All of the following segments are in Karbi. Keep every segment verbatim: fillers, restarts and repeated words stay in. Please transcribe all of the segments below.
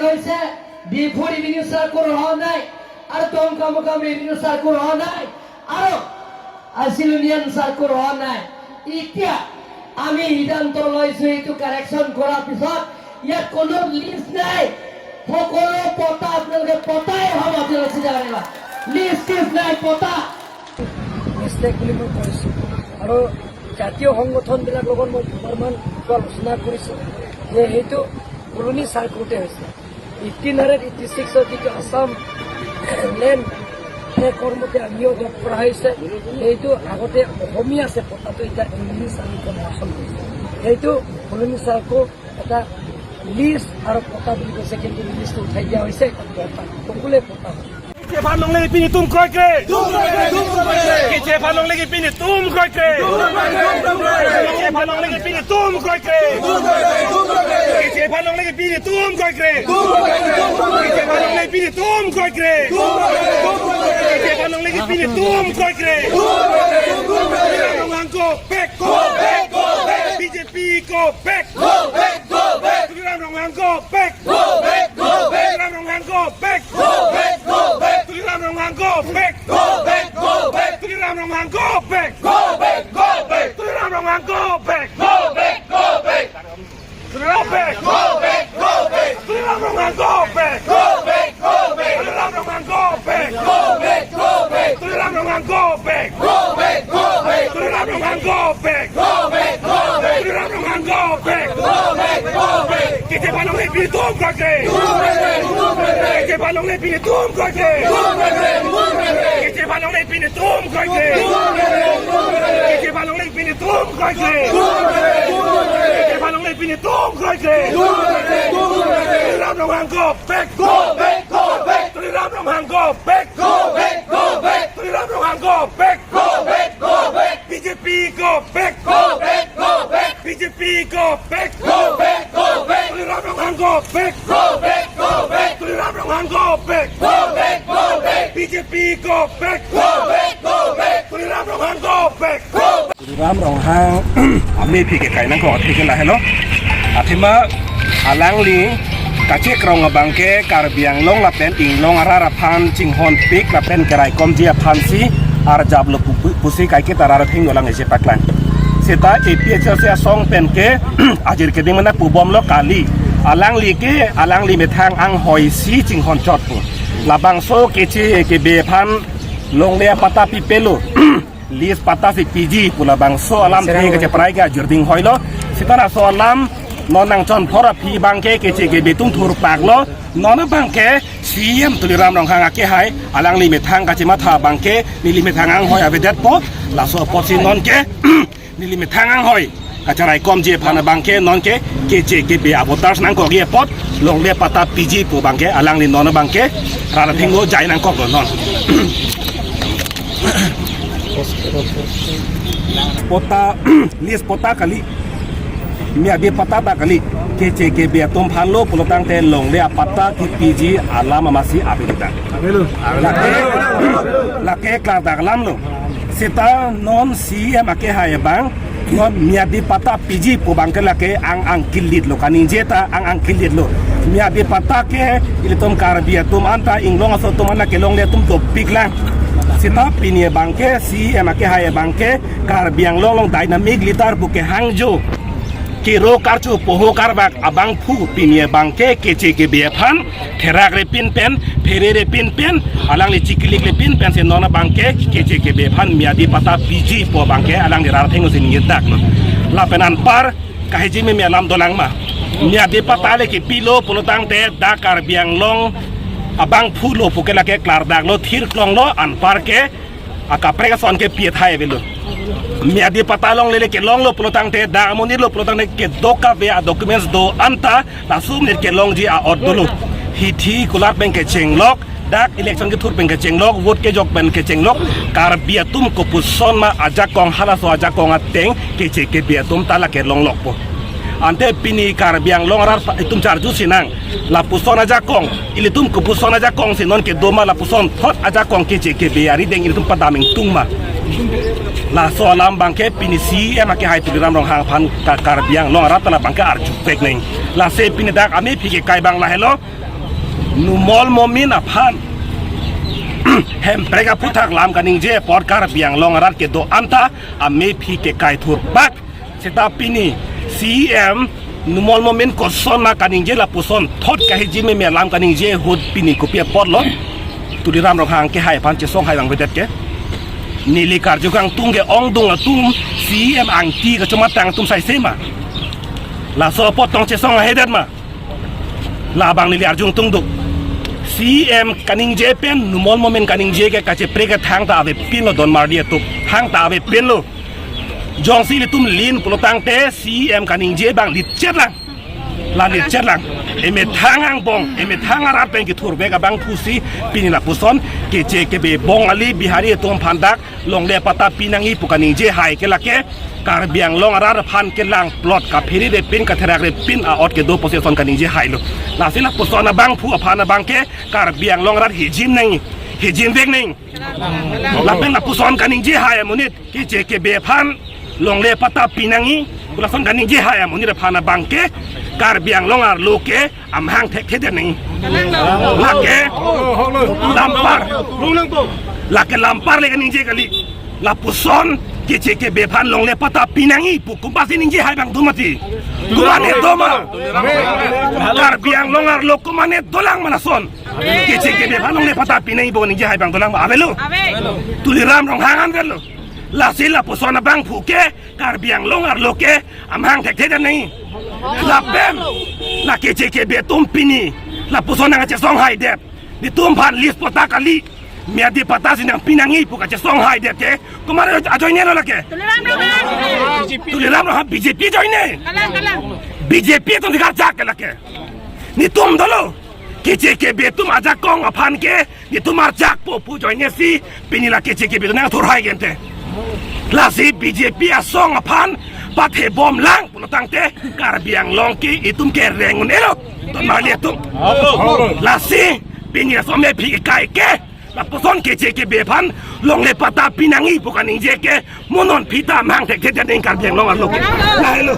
হৈছে, Diphu revenue circle অহা নাই, আৰু টংকামুকাম ৰেভিনিউ চাৰ্কুল অহা নাই, আৰু আছিলুনিয়ান চাৰ্কুল অহা নাই। এতিয়া আমি সিদ্ধান্ত লৈছো, এইটো কাৰেকশ্যন কৰাৰ পিছত ইয়াত কোনো লিষ্ট নাই, সকলো পটা আপোনালোকে পটাই হ'ব, আপোনালোকে চিন্তা নকৰিবা। লিষ্ট টিষ্ট নাই, পটা। মিষ্টেক বুলি মই কৈছো। আৰু জাতীয় সংগঠনবিলাক লগত মই দুবাৰমান এইটো আলোচনা কৰিছো যে সেইটো ফুলনি চাৰ্কুলতে হৈছে। এইটিন হাণ্ড্ৰেড এইটি ছিক্সৰ যিটো আছাম লেণ্ড, সেই কৰ্মতে আমিও জব কৰা হৈছে। সেইটো আগতে অসমীয়া আছে, পটাটো এতিয়া ইংলিছ আমি কনভাৰ্চন কৰিছোঁ। সেইটো ফুলনি চাৰ্কুল এটা লিষ্ট আৰু পটা বুলি কৈছে, কিন্তু লিষ্টটো উঠাই দিয়া হৈছে, এতিয়া পটা, সকলোৱে পটা। K J Phan Longle pini tum kroikre. K J Phan Longle pini tum kroikre. K J Phan Longle pini tum kroikre. K J Phan Longle pini tum kroikre. K J Phan Longle pini tum kroikre. K J Phan Longle pini tum kroikre. Tuliram Ronghang go back. Go back, go back. B J P go back. Go back, go back. Tuliram Ronghang go back. Go back, go back. Tuliram Ronghang go back. Go back, go back. Tuliram Ronghang go back. Go back, go back. Tuliram Ronghang go back. Go back, go back. Tuliram Ronghang go back. Go back, go back. Tuliram back. Go back, go back. Tuliram Ronghang go back. Go back, go back. Tuliram Ronghang go back. Go back, go back. Tuliram Ronghang go back. Go back, go back. Tuliram Ronghang go back. Go back, go back. Tuliram Ronghang go back. Go back, go back. K J Phan Longle pini tum kroikre. K J Phan Longle pini tum kroikre. K J Phan Longle pini tum kroikre. K J Phan Longle pini tum kroikre. K J Phan Longle pini tum kroikre. Tuliram Ronghang go back. Go back, go back. Tuliram Ronghang go back. Go back, go back. Tuliram Ronghang go back. Go back, go back. B J P go back. Go back, go back. B J P go back. Go back, go back. Tuliram Ronghang go back. Go back, go back. Tuliram Ronghang go back. Go back, go back. B J P go back. Go back, go back. Tuliram Ronghang go back. Go back. Tuliram Ronghang amephi kekai nangkok athe ke lahelo. Athema alangli kachekrong abang ke Karbi Anglong lapen inglong arat aphan chinghonpik lapen keraikomji aphansi arjaplo pu-, pu-, pusi kaiketa rat athengno lang isi paklang. Seta A P H L C asong pen ke ajir keding mena pubomlo kali. Alangli ke alangli methang anghoi si chinghon chot pu. Labangso K J K B aphan longle apatta pipelo. List patta si piji pu labangso alamthe kacheprai ke ajir ding hoilo. Seta laso alam non nangchonphor aphi abang ke K J K B atum thurpaklo. Non abang ke C E M Tuliram Ronghang akehai alangli methang kachematha abang ke neli methang anghoi avedetpo. Laso apotsi non ke neli methang anghoi kacheraikomji aphan abang ke non ke K J K B avoters nangkokji apot longle patta piji pu abang ke alangli non abang ke rat athengno jai nangkoklo non. Patta, list patta kali. Miyadi patta ta kali. K J K B atum aphanlo pulotangte longle apatta kipiji alam amatsi avedetang. Lake, lake klardak alamlo. Seta non C E M akehai abang non miyadi patta piji pu abang ke lake ang angkilitlo, kaningje ta ang angkilitlo. Miyadi patta ke ilitum Karbi atum anta inglong aso atum anta kelongle atum dopiklang. Seta pini abang ke C E M akehai abang ke Karbi Anglong along dynamic leader pu kehangjo, kero karcho poho karbak abangphu pini abang ke K J K B aphan therak repin pen, phere repin pen, alangli chikilik repin pensi non abang ke K J K B aphan miyadi patta piji pu abang ke alangli rat athengno si ningjetaklo. Lapen anpar kahiji meme alam dolang ma. Miyadi patta le kipilo pulotangte dak Karbi Anglong abangphulo pu ke lake klardaklo, thirklonglo, anpar ke akaprek ason ke piethai avelo. Miyadi patta longle le kelonglo pulotangte, dak amonitlo pulotangte kedo kave adocuments do anta laso amonit kelongji a-ot dolo. Hithi kulat pen kechenglok, dak election kethur pen kechenglok, vote kejok pen kechenglok, Karbi atum kopuson ma ajakong, halaso ajakong ateng K J K B atum ta lake longlokpo. Ante pini Karbi Anglong arat itum charju sinang. Lapuson ajakong, ilitum kopuson ajakong si non kedo ma lapuson thot ajakong K J K B arideng ilitum padam ingtung ma. Laso alam abang ke pini C E M akehai Tuliram Ronghang aphan ka Karbi Anglong arat ta labang ke arjupek neng. Lasi pini dak amephi kekai abang lahelo. Numal Momin aphan Hemprek aphuthak lam kaningje apot Karbi Anglong arat kedo-an ta amephi kekai thurpak. Seta pini C E M Numal Momin koson ma kaningje lapuson thot kahiji meme lam kaningje ahut pini kopi apotlo Tuliram Ronghang kehai aphan chesong hai bang bedet ke. Neli karju kangtung ke ongdung atum C E M angti kachomatang atum saise ma. Laso apot tong chesong hai det ma. Labang neli arjung tungduk. C E M kaningje pen Numal Momin kaningje ke kachepre ke thangta avepinlo don marli atum. Thangta avepinlo. Jongsi ilitum lin pulotangte C E M kaningje abang litchet lang. La litchet lang. Emethang angbong, emethang arat pen kethurvek abangphu si pini lapuson keche kebe Bongali Bihari atum aphan dak longle patta pinangji pu kaningje hai ke lake Karbi Anglong arat aphan kelang plot kaphere repin katherak repin a-ot kedo possession kaningje hailo. Lasi lapuson abangphu aphan abang ke Karbi Anglong arat hijim nang, hijimvek nang. Lapen lapuson kaningje hai amonit keche kebe aphan longle patta pinangji, lason kaningje hai amonit aphan abang ke Karbi Anglong arlo ke amahang thekthedet nang. Lake lampar. Lake lampar le kaningje kali. Lapuson keche kebe aphan longle patta pinangji pu komatsi ningje hai abang do mati. Komatne do ma. Karbi Anglong arlo komatne dolang ma lason. Keche kebe aphan longle patta pinangji pu ningje hai abang dolang ma. Avelo. Ave. Tuliram Ronghang an avelo. Lasi lapuson abangphu ke Karbi Anglong arlo ke amahang thekthedet nang. Lapen la keche kebe atum pini lapuson nangchesong hai det. Nelitum aphan lease patta kali, miyadi patta si nangpinangji pu kachesong hai det ke. Komat ajoinelo lake? Tuliram Ronghang. Tuliram Ronghang B J P ajoine. Kalang, kalang. B J P atum dikar jak ke lake. Nelitum dolo. Keche kebe atum ajakong aphan ke nelitum arjakpo pu ajoine si pini la keche kebe atum nangthur hai gente. Lasi B J P asong aphan pathebomlang pulotangte Karbi Anglong ke itum kereng un-elo. Don marli atum. Lasi pini laso amephi kekai ke lapuson keche kebe aphan longle patta pinangji pu kaningje ke mo non pita amahang thekthedet nang Karbi Anglong arlo ke. Lahelo.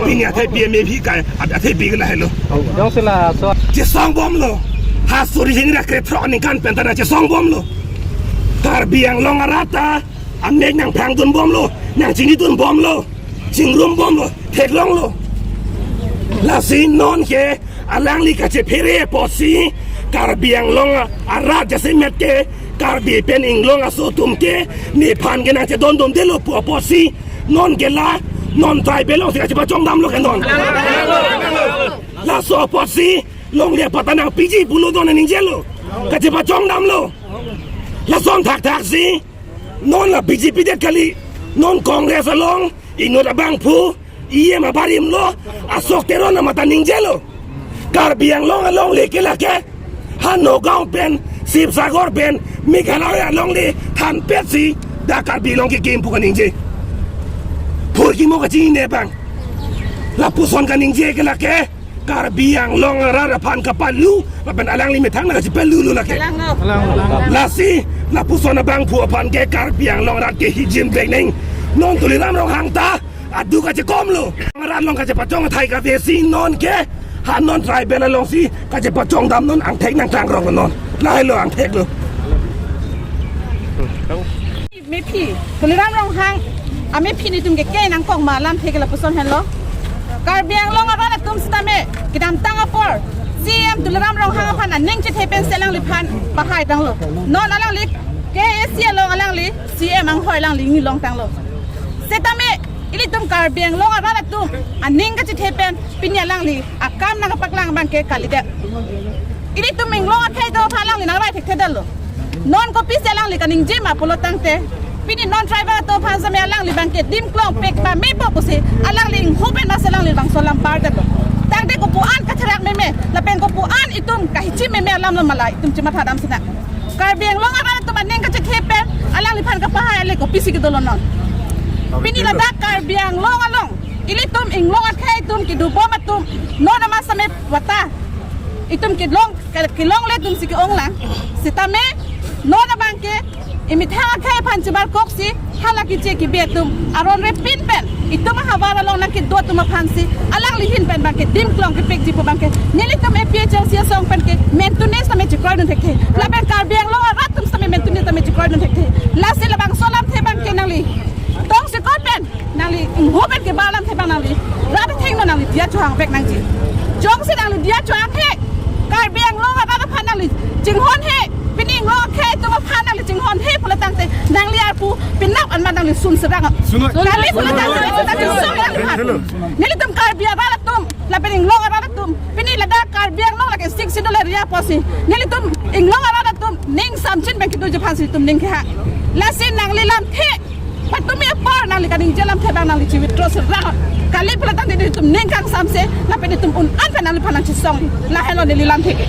Pini athepi amephi kai, athepi ke lahelo. Jongsi laso. Chesongbomlo. Ha suri hini ra krethrok aningkan pen ta nangchesongbomlo. Karbi Anglong arat ta amek nangphrangdunbomlo, nangchinidunbomlo, chingrumbomlo, theklonglo. Lasi non ke alangli kachephere apotsi Karbi Anglong arat jasemet ke Karbi pen Inglong aso atum ke nephan ke nangchedondundelo pu apotsi non ke la non tribal alongsi kachepachongdamlo ke non. Laso apotsi longle patta nangpiji pulo don aningjelo. Kachepachongdamlo. Lason thakthaksi non la B J P det kali, non Congress along inut abangphu, E M abarim lo, Ashok Teron amat ta ningjelo. Karbi Anglong alongle ke lake ha Nagaon pen, Sibsagar pen, Meghalaya alongle thanpet si dak Karbi Anglong kekim pu kaningje. Phurkimo kachinine abang. Lapuson kaningje ke lake Karbi Anglong arat aphan kapalu, lapen alangli methang nangkachepalulo lake. Lasi lapuson abangphu aphan ke Karbi Anglong arat ke hijimvek nang. Non Tuliram Ronghang ta aduk kachekomlo. Arat along kachepachong athai kave si non ke ha non tribal alongsi kachepachongdam non, angthek nangklangrok non. Lahelo angtheklo. Mephi, Tuliram Ronghang amephi nelitum ke ke nangkok ma alamthe ke lapuson henlo. Karbi Anglong arat atum sitame kedamtang apor C E M Tuliram Ronghang aphan aning chethe pensi alangliphan pahai tanglo. Non alangli K A A C along alangli C E M anghoi alangli nilong tanglo. Sitame ilitum Karbi Anglong arat atum aning kachethe pen pini alangli akam nangkapaklang abang ke kalidet. Ilitum Inglong akhei atum aphan alangli nangrai thekthedetlo. Non kopisi alangli kaningje ma pulotangte, pini non tribal atum aphan sitame alangli abang ke dim klong pek pamepo pusi alangli inghu pen mas alangli bangso lampar detlo. Tangte kopu-an katherak meme, lapen kopu-an itum kahichi meme alamlo ma la itum chimathadam sinang. Karbi Anglong arat atum aning kachethe pen alangliphan kapahai ale kopisi kedolo non. Pini ladak Karbi Anglong along ilitum Inglong akhei atum kedobom atum non amat sitame patta itum kelong, kelongle atumsi ke-onglang. Sitame non abang ke emethang akhei aphan chibarkoksi hala keche kebe atum aron repin pen Itum ahavar along nangkedo atum aphansi alangli ahin pen abangke dim klong kepikji pu abangke nelitum A P H L C asong pen ke mentune sitame chekroidun thekthe. Lapen Karbi Anglong arat atum sitame mentune sitame chekroidun thekthe. Lasi labangso alamthe abangke nangli tongsekot pen nangli ingho pen kebar alamthe abang nangli rat athengno nangli diya chohangvek nangji. Jongsi nangli diya chohanghe, Karbi Anglong arat aphan nangli chinghonhe, pini inglong akhei atum aphan nangli chinghonhe pulo tangte nangli arpu penap anmat nangli sun serang. Sunoi. Kali pulo tangte nangli sung nangli aphan. Nelitum Karbi arat atum, lapen inglong arat atum, pini ladak Karbi Anglong lake Sixth Schedule area apotsi nelitum inglong arat atum ning samchin pen kedoji aphansi itum ning kehang. Lasi nangli lamthe patumi apor nangli kaningje alamthe abang nangli chi-withdraw serang. Kali pulo tangte itum ning kangsamse, lapen itum un-an pen nangliphan nangchesong. Lahenlo neli lamthe ke.